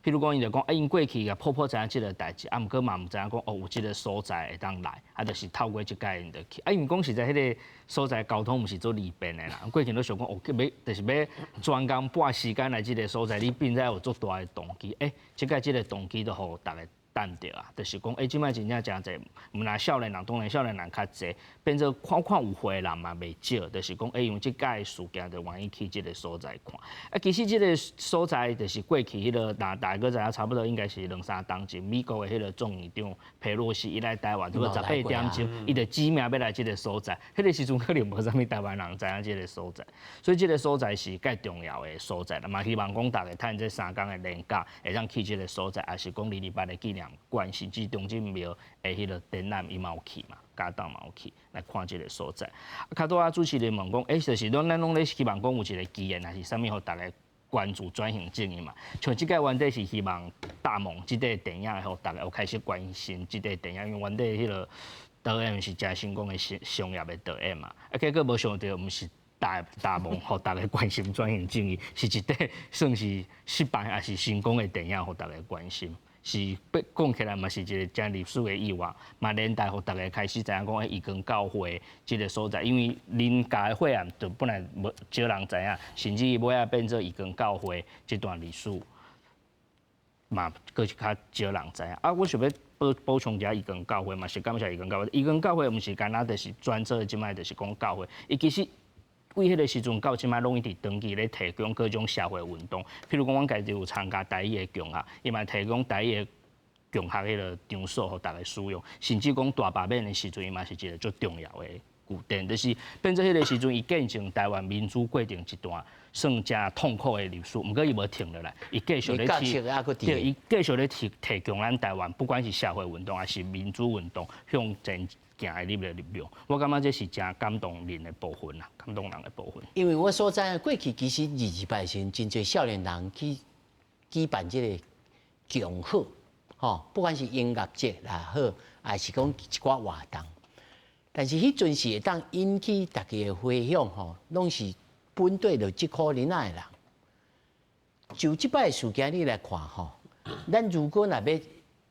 譬如講，伊就講，啊，𪜶過去也普普知影這個代誌，啊，毋過嘛毋知影講，哦，有這個所在會當來，啊，就是透過這擺𪜶就去。啊，因為講實在，彼個所在交通毋是足利便的啦。過去都想講，哦，欲就是欲專工撥時間來這個所在，你變做有足大的動機。這擺這個動機就予逐家等著啊，就是講，這擺真正誠濟，毋但少年人，當然少年人較濟，變做看看有歲的人嘛袂少，就是講，因為這擺事件就願意去這個所在看。啊，其實這個所在就是過去彼個，若大家知影差不多應該是兩三冬前，美國的彼個眾議長佩洛西伊來台灣，拄好18點鐘，伊就指名欲來這個所在。彼個時陣可能無啥物台灣人知影這個所在，所以這個所在是蓋重要的所在啦。嘛希望講逐家趁這三工的連假，會當去這個所在，抑是講二二八的紀念館，甚至忠貞廟的彼個展覽，伊嘛有去嘛，家長嘛有去來看這個所在。啊，較拄仔主持人問講，就是講咱攏咧希望講有一個機緣，還是啥物，予逐家關注轉型正義嘛？像這擺原底是希望大夢這塊電影，予逐家有開始關心這塊電影，因為原底彼個導演是誠成功的商業的導演嘛，啊，結果無想著毋是大夢，予逐家關心轉型正義，是一塊算是失敗抑是成功的電影，予逐家關心。是講起來嘛，是一個誠歷史的意外，嘛連帶予逐家開始知影講，義光教會這個所在，因為林家的血案就本來無少人知影，甚至尾仔變做義光教會這段歷史，嘛閣是較少人知影。啊，我想欲補充一下義光教會嘛，是感謝義光教會。義光教會毋是干焦就是專做這擺就是講教會，伊其實對彼個時陣到這擺攏一直長期咧提供各種社會運動，譬如講，阮家己有參加台語的共學，伊嘛提供台語的共學彼個場所，予逐家使用，甚至講大罷免的時陣，伊嘛是一個足重要的據點，就是變做彼個時陣，伊見證台灣民主過程一段算誠痛苦的歷史。毋過伊無停落來，伊繼續咧提，對，伊繼續咧提供咱台灣，不管是社會運動抑是民主運動向前行的這個力量，我感覺這是誠感動人的部分啦，感動人的部分。因為我所知過去其實二二八時真濟少年人去舉辦這個共好，吼，不管是音樂節也好，抑是講一寡活動，但是彼陣時會當引起大家的回響，吼，攏是本地就這箍囡仔的人。就這擺事件你來看，吼，咱如果若欲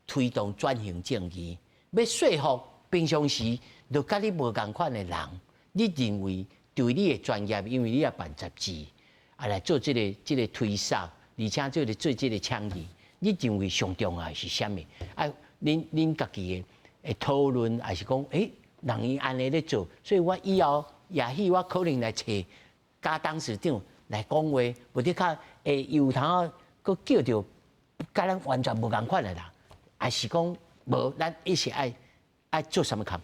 推動轉型正義，欲說服平常時就佮你無仝款的人，你認為對你的專業，因為你也辦雜誌，啊來做這個推廣，而且做這個倡議，你認為上重要的是啥物？啊，恁家己的討論，抑是講，人伊按呢咧做，所以我以後也許我可能來揣賈董事長來講話，無你較會有通閣叫著佮咱完全無仝款的人，抑是講無，咱一直愛做啥物工課？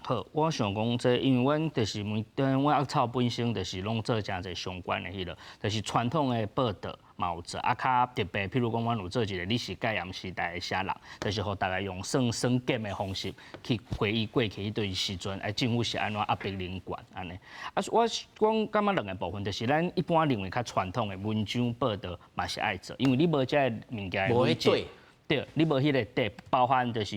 好，我想講這，因為阮就是每阮阿草本身就是攏做誠濟相關的彼個，就是傳統的報導嘛有做，啊較特別，譬如講，阮有做一個歷史戒嚴時代的寫人，就是予逐家用算算簡的方式去回憶過去彼段時陣，啊政府是按怎壓迫人權按呢。啊，我講感覺兩個部分，就是咱一般認為較傳統的文章報導嘛是愛做，因為你無這个物件無彼對。對，你無彼個底，包含就是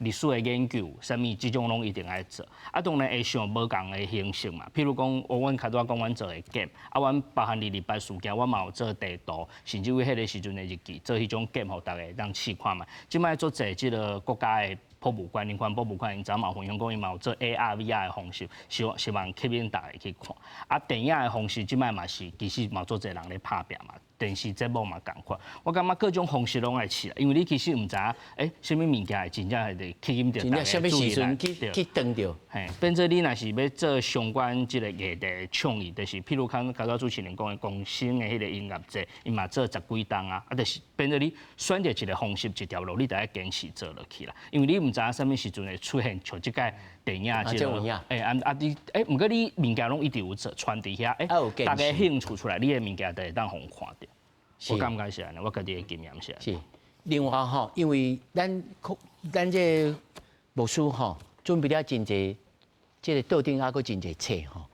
歷史的研究，啥物這種攏一定愛做。啊，當然會想無仝的形式嘛。譬如講，我阮較拄仔講，阮做的 game，啊，阮包含二二八事件，我嘛有做地圖，甚至於彼個時陣的日記，做彼種 game，予逐家當試看覓。這擺足濟這个國家的博物館，林環博物館，𪜶昨嘛有分享講，伊嘛有做 AR、VR 的方式，希望吸引逐家去看。啊，電影的方式，這擺嘛是其實嘛足濟人咧拍拚嘛。電視節目嘛仝款，我感覺各種方式攏愛試啦，因為你其實毋知影，啥物物件會真正會吸引著大家注意來，去轉著。嘿，變做你若是欲做相關這個議題倡議，就是譬如講剛才主持人講的公生的彼個音樂節，伊嘛做十幾冬啊，啊，就是變做你選擇一個方式一條路，你著愛堅持做落去啦，因為你毋知影啥物時陣會出現像這擺電影這個，啊啊你，毋過你物件攏一直有做傳佇遐，大家興趣出來，你的物件就會當予人看著。我感覺是按呢，我家己的經驗是按呢。是，另外吼，因為咱這個牧師吼，準備了真濟，這個桌頂猶閣真濟冊吼。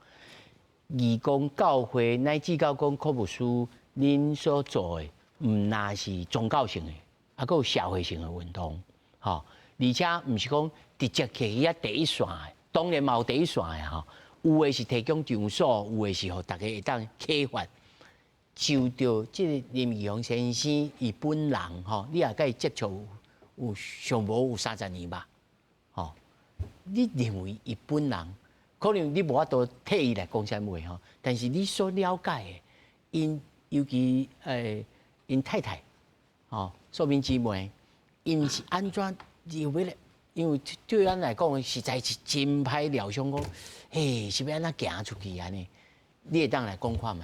義工教會乃至到講柯牧師，恁所做的，毋若是宗教性的，猶閣有社會性的運動，吼。而且毋是講直接去遐第一線的，當然嘛有第一線的吼。有的是提供場所，有的是予大家會當啟發。就著這個林義雄先生伊本人吼，你也佮伊接觸有上無有30年吧？吼，你認為伊本人可能你無法度替伊來講啥物話吼，但是你所了解的，𪜶尤其𪜶太太吼，素敏姊妹，𪜶是按怎認為咧？因為對咱來講，實在是真歹料想講，嘿，是欲按怎行出去按呢？你會當來講看覓？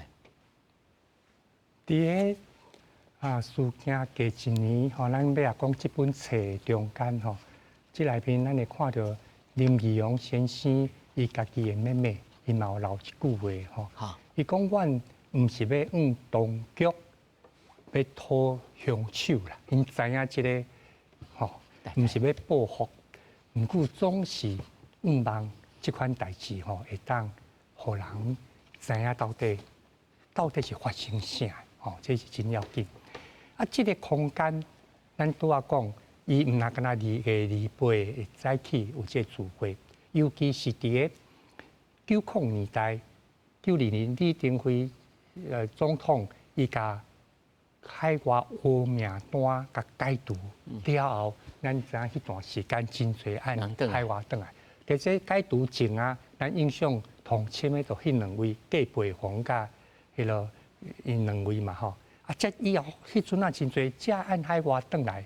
佇个啊事件過一年吼，咱欲來講這本冊中間吼，這內面咱會看著林義雄先生伊家己的妹妹，伊嘛有留一句話吼。伊講阮毋是欲向當局欲討兇手啦，𪜶知影這个吼，毋是欲報復，毋過總是向望這款代誌吼，會當予人知影到底到底是發生啥。吼，這是真要緊。啊，這個空間，咱拄仔講，伊毋若干焦2月28會早起有這個聚會，尤其是佇个90年代，92年李登輝總統伊共海外烏名單共解除了後，咱知影彼段時間真濟按海外轉來。佇這解除前啊，咱印象同簽的就彼兩位葛培宏佮彼个。𪜶兩位嘛吼，啊，這以後彼陣啊真濟，遮按海外轉來，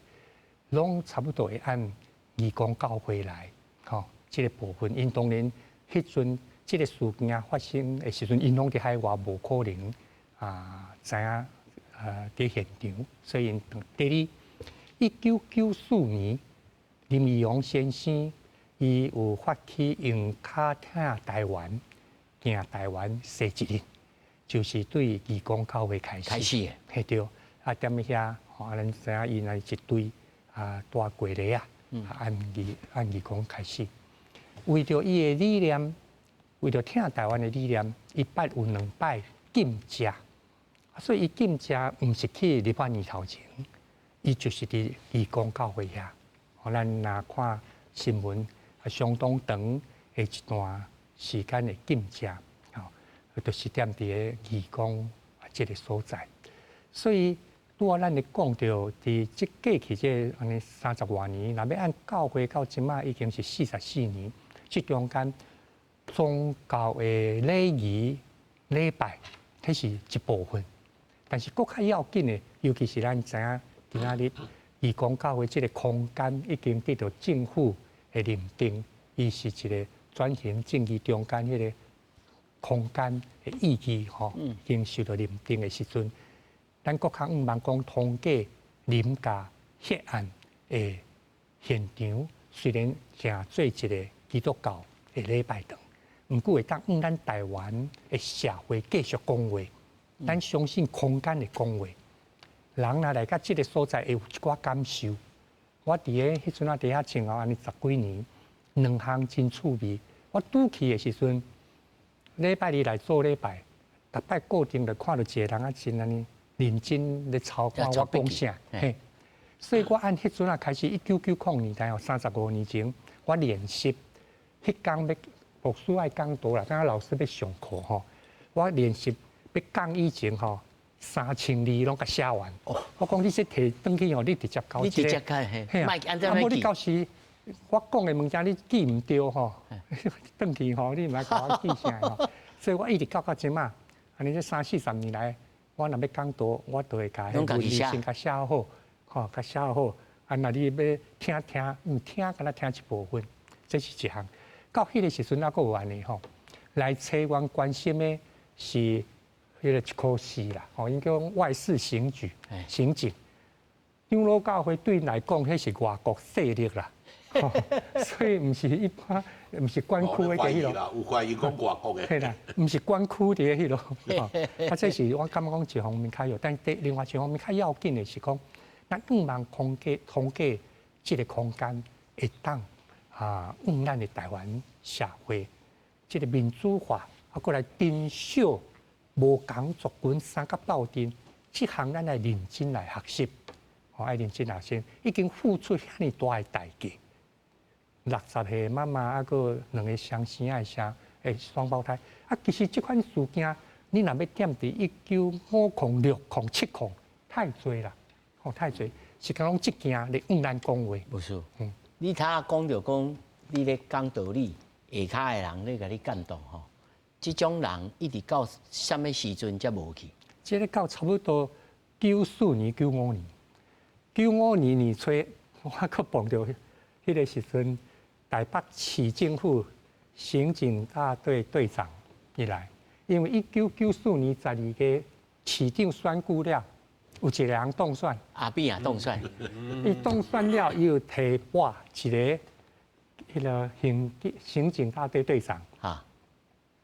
攏差不多會按義工教會來，吼，這個部分，𪜶當然彼陣這個事件發生的時陣，𪜶攏佇海外無可能啊知影啊佇現場，所以𪜶第二，1994年林義雄先生伊有發起用跤疼台灣，行台灣踅一日。就是對義工教會開始，開始嘿對，啊踮遐，吼啊咱知影𪜶若一隊啊大過禮啊，按義按義工開始，為著伊的理念，為著疼台灣的理念，伊捌有兩擺禁食，所以伊禁食毋是去立法院頭前，伊就是佇義工教會遐。吼，咱若看新聞，啊相當長的一段時間的禁食。就是踮佇个義工這個所在，所以拄仔咱咧講著，佇這過去這按呢30外年，若欲按教會到這馬已經是44年，這中間宗教的禮儀禮拜，彼是一部分，但是閣較要緊的，尤其是咱知影今仔日義工教會這個空間已經得到政府的認定，伊是一個轉型正義中間彼個空間的意義吼，已經受到認定的時陣，咱閣較向望講通過林家血案的現場，雖然成做一個基督教的禮拜堂，毋過會當向咱台灣的社會繼續講話。咱相信空間會講話，人若來到這個所在會有一寡感受。我佇个彼陣仔佇遐前後按呢十幾年，兩項真趣味。我拄去的時陣，禮拜二來做禮拜，逐擺固定就看著一個人啊，真按呢認真咧抄看我講啥，嘿。所以我按彼陣仔開始，1990年代哦，35年前，我練習，彼工欲牧師愛講道啦，敢若老師欲上課吼，我練習欲講以前吼，3000字攏共寫完。我講你這提轉去吼，你直接交你直接交嘿，啊，無你到時我講的物件你記毋著吼，轉去吼你毋愛共我記啥吼，所以我一直到這馬，按呢這三四十年來，我若欲講道，我就會共彼文字先共寫好，吼，共寫好。啊，若你欲聽聽，毋聽敢若聽一部分，這是一項。到彼個時陣，猶閣有按呢吼，來揣阮關心的是彼個一科室啦，吼，𪜶叫外事刑局刑警。長老教會對𪜶來講，彼是外國勢力啦，所以毋是一般，毋是管區的彼囉。有懷疑講外國的。嘿啦，毋是管區的彼囉。啊，這是我感覺講一方面較要，但另外一方面較要緊的是講，咱向望通過通過這个空間會當啊，向咱的台灣社會這个民主化，啊，閣來珍惜無仝族群三甲鬥陣，這項咱來認真來學習。吼，愛認真學習，已經付出遐爾大的代價。60歲媽媽，啊，閣兩个雙生仔的雙的雙胞胎，啊，其實這款事件，你若欲踮佇1950、60、70，太濟啦，吼，太濟，是講攏這件咧向咱講話。無錯，你頭仔講著講，你咧講道理，下跤的人咧共你感動吼。這種人一直到啥物時陣才無去？這个到差不多94年、95年。95年年初，我閣碰著彼个時陣，台北市政府刑警大隊隊長伊來，因為1994年12月市長選舉了，有一个人當選，阿扁啊當選，伊當選了，伊又提拔一个彼个刑警大隊隊長，啊，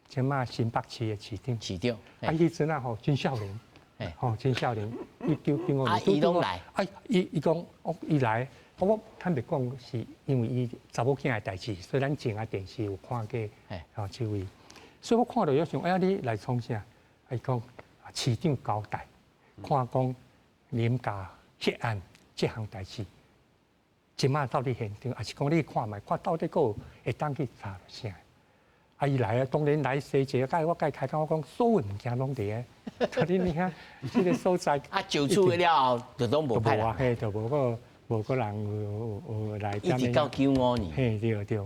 這馬新北市的市長，市長，啊，彼陣啊吼真少年。吼，真少年，1995年，啊，伊攏來，啊，伊伊講，哦，伊來，我坦白講，是因為伊查某囝的代誌，所以咱前啊電視有看過，吼，這位，所以我看著就想，哎呀，你來創啥？伊講市長交代，看講林家血案這項代誌，這馬到底現場，抑是講你看覓，看到底閣有會當去查啥？啊！伊來啊，當然來踅一下，我共伊開講，我講所有物件攏佇咧，佇你遐這个所在。啊，就處了後就攏無派啊，嘿，就無閣無閣人有有來。一直到95年。嘿，對對。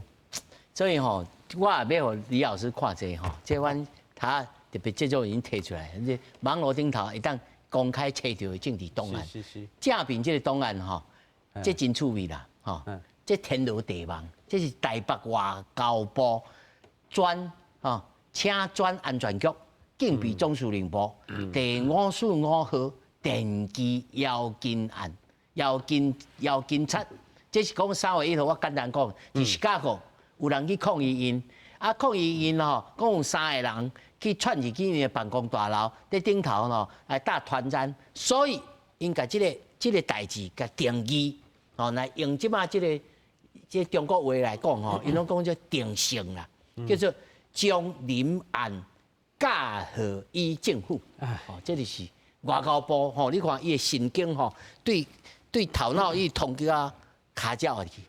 所以吼，我也欲予李老師看這吼，這阮他特別這種已經提出來，這網路頂頭會當公開揣著的政治檔案。是是。正面這个檔案吼，這真趣味啦，吼，這天羅地網，這是台北外交部。專啊，請轉安全局警備總司令部第545號電機妖金案，妖金妖金賊，這是講3月1號，我簡單講，佇芝加哥有人去抗議𪜶，啊抗議𪜶吼，講有三個人去竄入去𪜶的辦公大樓，佇頂頭吼來打傳單，所以𪜶共這个這个代誌共定義，吼來用這馬這个這中國話來講吼，𪜶攏講做定性啦。叫做將林案嫁禍予政府，哦，這就是外交部吼，你看伊的神經吼，對對頭腦伊通叫啊跤爪入去，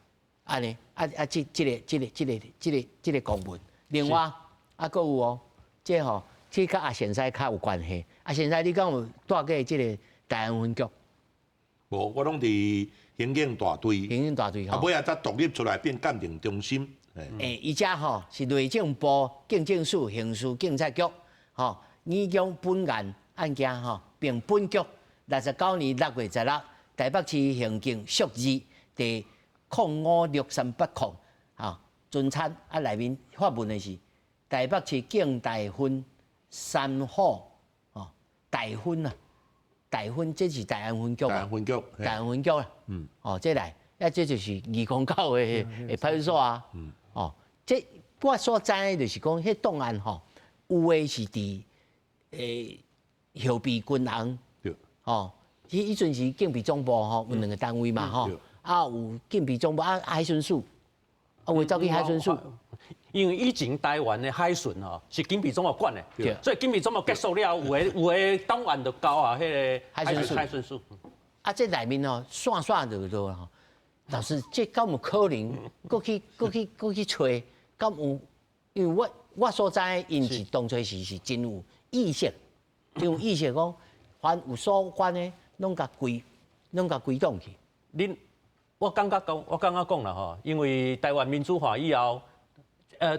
按呢啊啊，這這个這个這个這个這个公文，另外啊，閣有哦，這吼這佮阿賢師較有關係，阿賢師你敢有蹛過這个台安分局？無，我攏佇刑警大隊，刑警大隊啊，尾仔才獨立出來變鑑定中心。欸，伊遮吼是內政部警政署刑事警察局吼，擬將本案案件吼，併本局69年6月16，台北市刑警數字第05638吼，偵查啊內面發文的是台北市警大分三號吼，大分啊，大分這是大安分局啊，大安分局，大安分局啦，嗯，哦，這來，啊這就是209的的派出所啊。哦，這我所知的就是講，彼檔案吼，有的是佇後備軍人，對，哦，彼彼陣時警備總部吼有兩個單位嘛吼，啊有警備總部啊海巡署，啊有走去海巡署，因為以前台灣的海巡吼是警備總部管的，所以警備總部結束了後，有的有的檔案就交啊彼个海巡署。海巡署。啊，這內面吼散散落落吼。老師，這敢有可能？閣去、閣去、閣去揣，敢有？因為我我所知，𪜶是當初時是真有意識，真有意識講，凡有所關的，攏共歸，攏共歸檔去。恁，我感覺講，我感覺講啦吼，因為台灣民主化以後，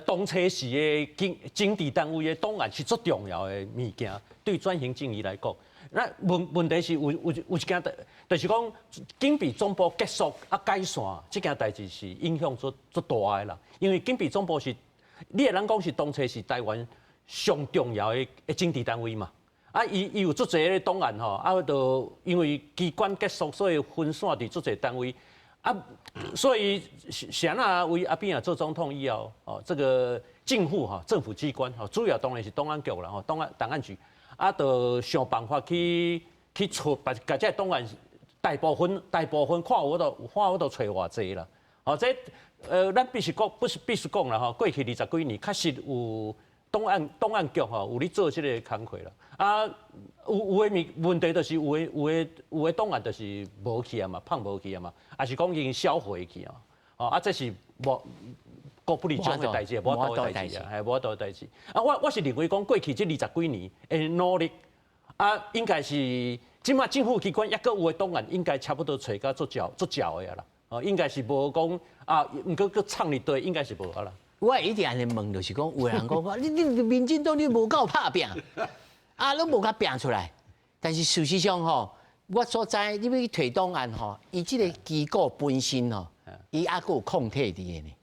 當初時的警政治單位的檔案是足重要的物件，對轉型正義來講。那問題是有一件，就是講警備總部結束啊解散，這件代誌是影響足大的啦。因為警備總部是，你會當講是當初是台灣上重要的政治單位嘛。啊，伊有足濟个檔案吼，啊，就因為機關結束，所以分散佇足濟單位。啊，所以是按怎為阿扁啊做總統以後，哦，這個政府哈，政府機關吼，主要當然是檔案局啦，吼，檔案局，啊，就想辦法去出，把共這個檔案大部分看有法度揣偌濟啦。哦，這咱必須講，不是必須講啦吼，過去20幾年確實有檔案局吼有咧做這個工課啦。啊，有的問題就是有的檔案就是無去啊嘛，放無去啊嘛，還是講已經銷毀去啊。哦，啊，這是無國不離種的代誌，無法度的代誌啊，係無法度的代誌。啊，我是認為講過去這20幾年的努力，啊，應該是這馬政府機關抑閣有的檔案，應該差不多揣甲足少足少的啦。哦，應該是無講啊，毋過閣藏佇佗，應該是無啊啦。我一直按呢問，就是講有人講你民進黨你無夠拍拚，啊，攏無共拚出來。但是事實上吼，我所知，你欲去提檔案吼，伊這個機構本身吼，伊猶閣有抗體佇咧呢。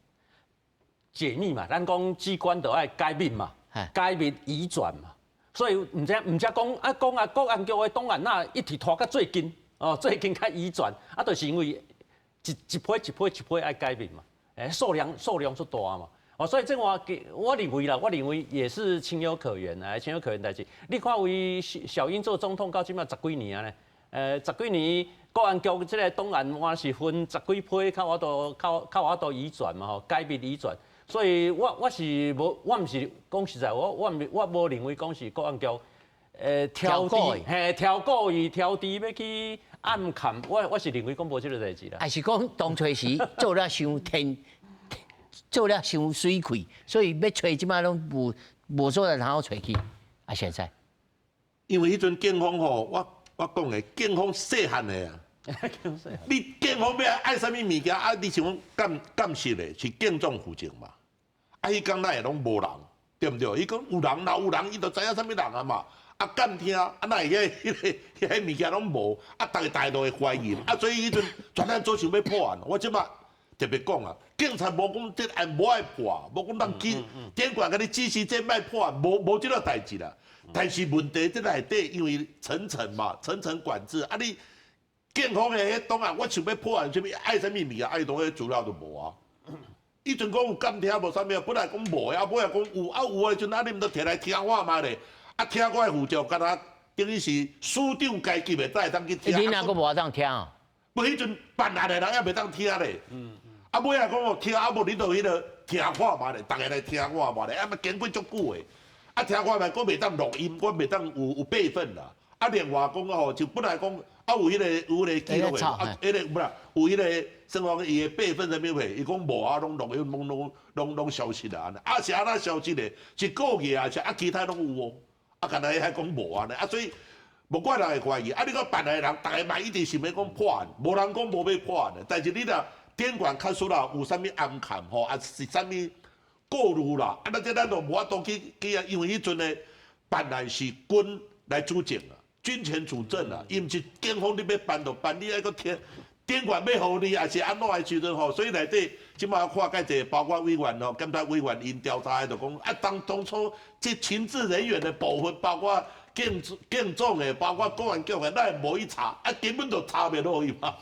解密嘛，咱講機關都愛解密嘛，解密移轉嘛，所以毋知講啊講啊國安局的檔案哪一直拖到最近哦，最近才移轉，啊，就是因為一批一批一批愛解密嘛，數量足大嘛，哦，所以這我認為啦，我認為也是情有可原啊，情有可原代誌。你看為小英做總統到這馬十幾年啊呢，十幾年國安局這個檔案嘛是分十幾批，較有法度移轉嘛吼，解密移轉。所以我是無，我毋是講實在，我無認為講是國安局，挑剔欲去暗崁，我是認為講無這個代誌啦。還是講當初時做了傷天，做了傷媠氣，所以欲揣這馬攏無所在通好揣去。啊，現在，因為彼陣警方吼，我講的警方細漢的啊。你警方欲愛啥物物件啊？你想講鑑識的，是警總負責嘛？啊，彼工哪會攏無人，對毋對？伊講有人，若有人，伊就知影啥物人啊嘛。啊，監聽啊，哪會彼個物件攏無？啊，逐家都會懷疑。啊，所以彼陣專案組想欲破案，我這馬特別講啊，警察無講這案無愛破，無講人去警官共你指示這莫破案，無這個代誌啦。但是問題這內底，因為層層嘛，層層管制，啊你警方的彼檔案，我想欲破案，啥物愛啥物物件，啊伊當彼資料都無啊。彼陣講有監聽無啥物，本來講無，啊尾仔講有，啊有的時陣啊你毋著提來聽看覓咧？啊聽我的護照，敢若等於是署長階級的才會當去聽。你若閣無法當聽？無彼陣辦案的人猶袂當聽咧。啊尾仔講哦聽，啊無你就彼個聽看覓咧，逐个來聽看覓咧，啊嘛經過足久的。啊聽看覓，閣袂當錄音，閣袂當有備份啦。啊另外講吼，就本來講啊有彼個有彼個記錄的，啊彼個無啦，有彼個算講伊的備份啥物貨，伊講無啊，攏錄音攏消失啊。啊是按怎消失的？是故意啊，是啊其他攏有哦。啊，敢若彼講無按呢，啊所以無怪人會懷疑。啊你講辦案的人，逐个嘛一直想欲講破案，無人講無欲破案的。但是你若警官確實啦，有啥物暗崁吼，啊是啥物顧慮啦，啊那這咱都無法度去啊，因為彼陣的辦案是軍來主政啊，軍權主政啊，伊毋是警方你欲辦就辦，你愛閣聽警官欲予你，抑是按怎的時陣吼，所以內底這馬看蓋濟，包括委員吼，檢察委員𪜶調查的就講啊，當初這情治人員的部分，包括警總的，包括公安局的，咱會無去查，啊根本就查袂落去嘛。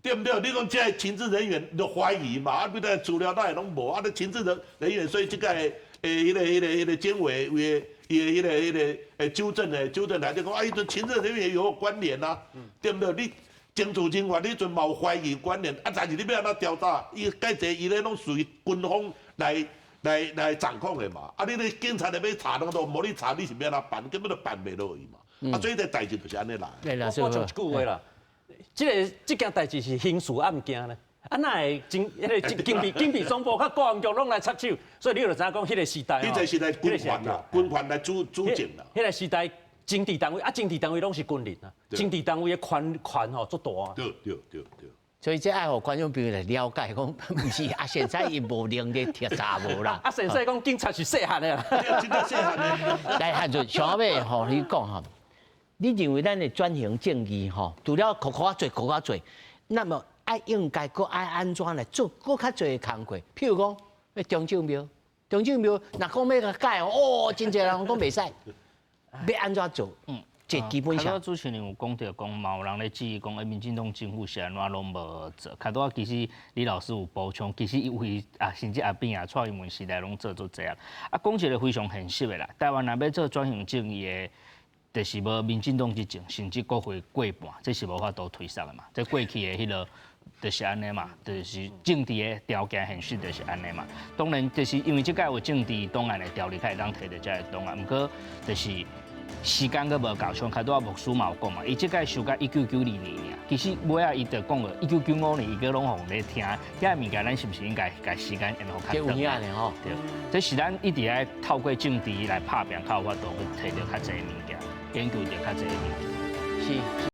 對毋對？你講這个情治人員就懷疑嘛，啊，你個資料哪會攏無？啊，你情治人員，所以這個彼個檢委為伊的彼個糾正來就講啊，彼陣情治人員有關聯啊，對毋對？你情治人員你陣嘛有懷疑關聯，啊，但是你欲按怎調查？伊蓋濟伊咧攏屬於軍方來掌控的嘛，啊，你咧警察咧欲查，攏都無你查，你是欲按怎辦？根本就辦袂落去嘛。啊，所以這代誌就是按呢來。我講一句話啦。這件代誌是刑事案件咧，啊，哪會真彼個警備總部佮國安局攏來插手，所以你就知影講彼個時代。彼個時代軍權啦，軍權來主政啦。彼個時代政治單位啊，政治單位攏是軍人啊，政治單位的權吼足大。對。所以這愛予觀眾朋友來了解，講毋是啊，現在伊無能力調查無啦。啊，現在講警察是細漢的啦，真正細漢的。來，漢俊，上尾吼，你講吼，你認為咱的轉型正義吼，除了擴較濟、擴較濟，那麼愛應該閣愛按怎來做閣較濟的工課？譬如講，欲中正廟，中正廟若講欲共改哦，真濟人講袂使，欲按怎做？這基本上。主持人有講著講，嘛有人咧質疑講，欸，民進黨政府是按怎攏無做？較拄仔其實李老師有補充，其實伊為啊，甚至阿扁啊、蔡英文時代攏做足濟啊。啊，講一個非常現實的啦，台灣若欲做轉型正義的，就是無民進黨執政，甚至國會過半，這是無法度推捒的嘛。這過去的彼個就是按呢嘛，就是政治的條件現實就是按呢嘛。當然，就是因為這屆有政治檔案的條例，才會當提著這个檔案。毋過，就是時間閣無夠，像較拄仔牧師嘛有講嘛，伊這屆修到1992年爾，其實尾仔伊就講了1995年，伊閣攏予咧聽，遐个物件咱是毋是應該共時間延予較長？有影呢吼。對，這是咱一直愛透過政治來拍拚，較有法度去提著較濟物件，研究著較濟物件。是。